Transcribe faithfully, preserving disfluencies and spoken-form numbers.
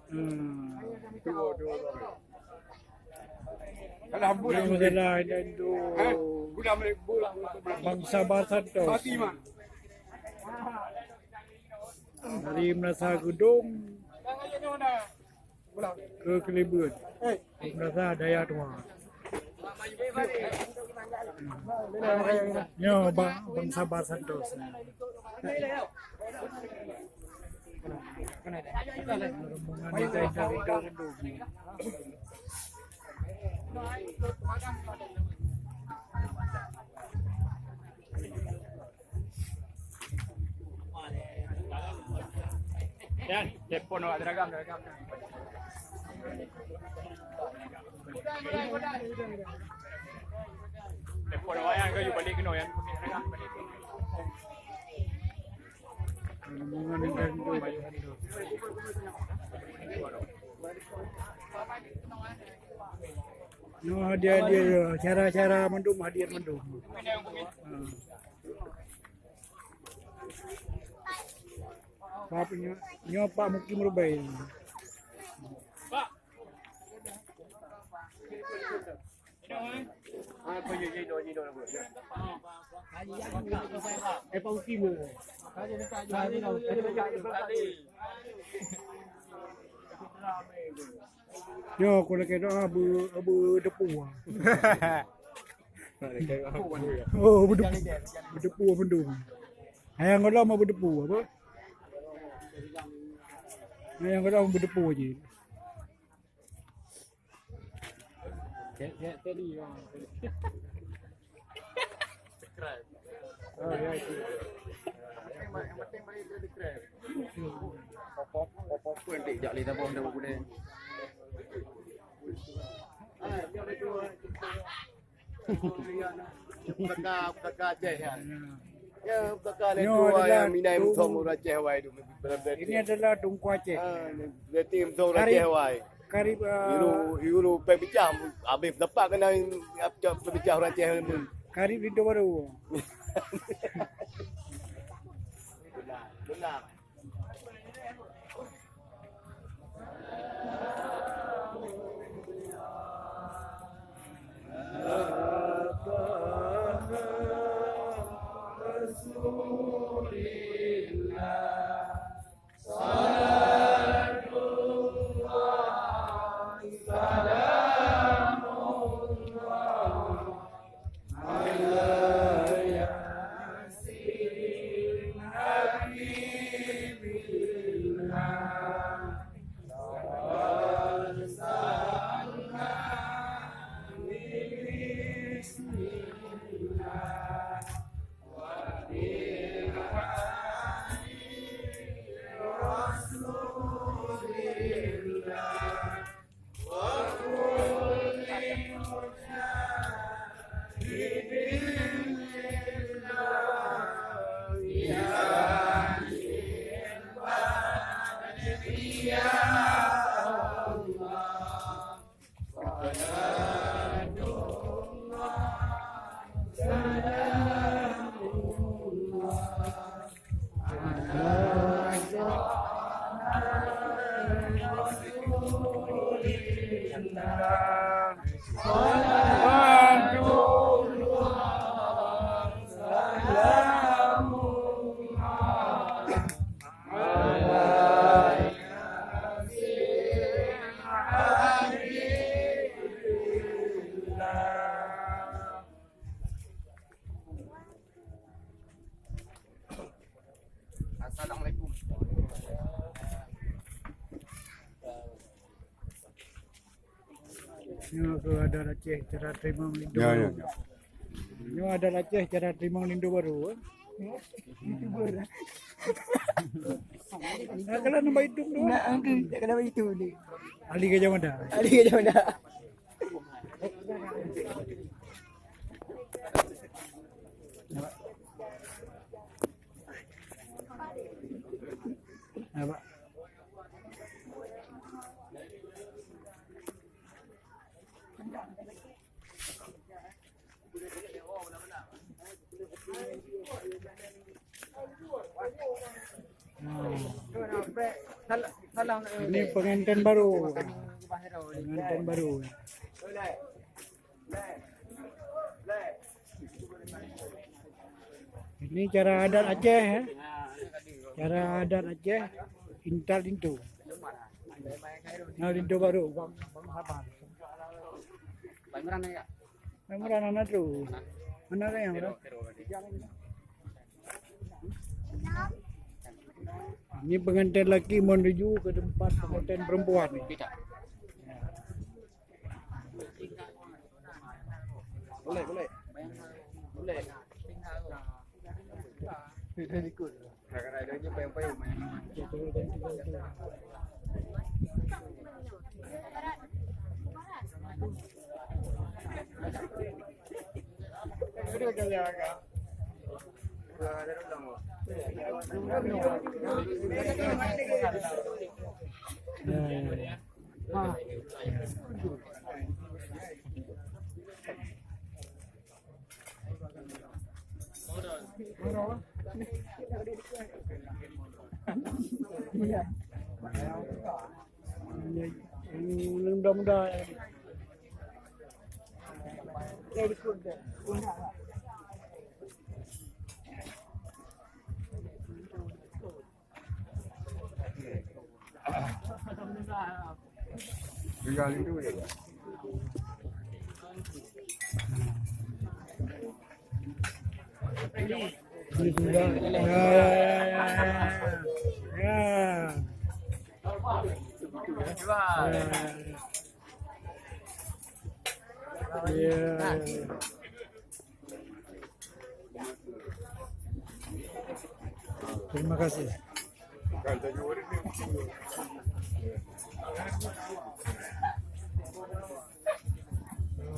Hmm. Alhamdulillah. Nama salah dan tu. Bangsa Basantos. Dari Meunasah Geudong ke Keuleubeuet. Meunasah Daya Tuha. Nyoe ba-, bangsa Basantos. Rombongan dari Daya Tuha. Yan, telepon awak seragam, seragam. Telepon awak yan, kau balik kena yan. Nyoe hadiah-hadiah, cara-cara mandum hadiah mandum. Ha. Pak nyoe, nyoe Pak Mukim Rubai. Eh, Pak Mukim. Nyoe, aku lakèe doa beu-, beudepu. Oh, beudepu. Beudepu mandum. Ayang gohlom beudepu apa? Ayang gohlom beudepu je. Oh, ya, itu. Pop-pop, pop-pop pun dek jak lé tabong dah guna. Pusaka, pusaka Aceh kan. Ya, pusaka lé Nyoe tu adalah yang minai tu-, musom urang Aceh wai tu. Ini adalah Teungku Aceh. Ah, berarti musom urang Karib, Aceh wai. Karib, ah, Iru, iru pek pecah, habis dapat kena pek pecah urang Aceh. Karib Linto Baru. Benar, benar. Assalamualaikum. Nyoe keuh adat Aceh cara teurimong linto baru. Ya, ya. Nyoe adat Aceh cara teurimong linto baru, eh. YouTuber. Nah, kalau nampak itu tu. Nah, angka, tak kena itu ni. Ahli Gajah Mada. Ahli Gajah Mada. Apa? Hmm. Ini pengantin baru. Pengantin baru. Ini cara adat Aceh, ya. Cara adat Aceh, intat linto. Nah, linto baru, Bang, Bang Sabar. Bang Imran ya? Bang Imran, mana tu? Mana yang mana? Ini pengantin laki menuju ke tempat pengantin perempuan. Boleh, boleh. Boleh. Ikut. Muda-muda. Tinggal itu je. Ya, ya, ya. Ya. Ya. Ya. Terima kasih.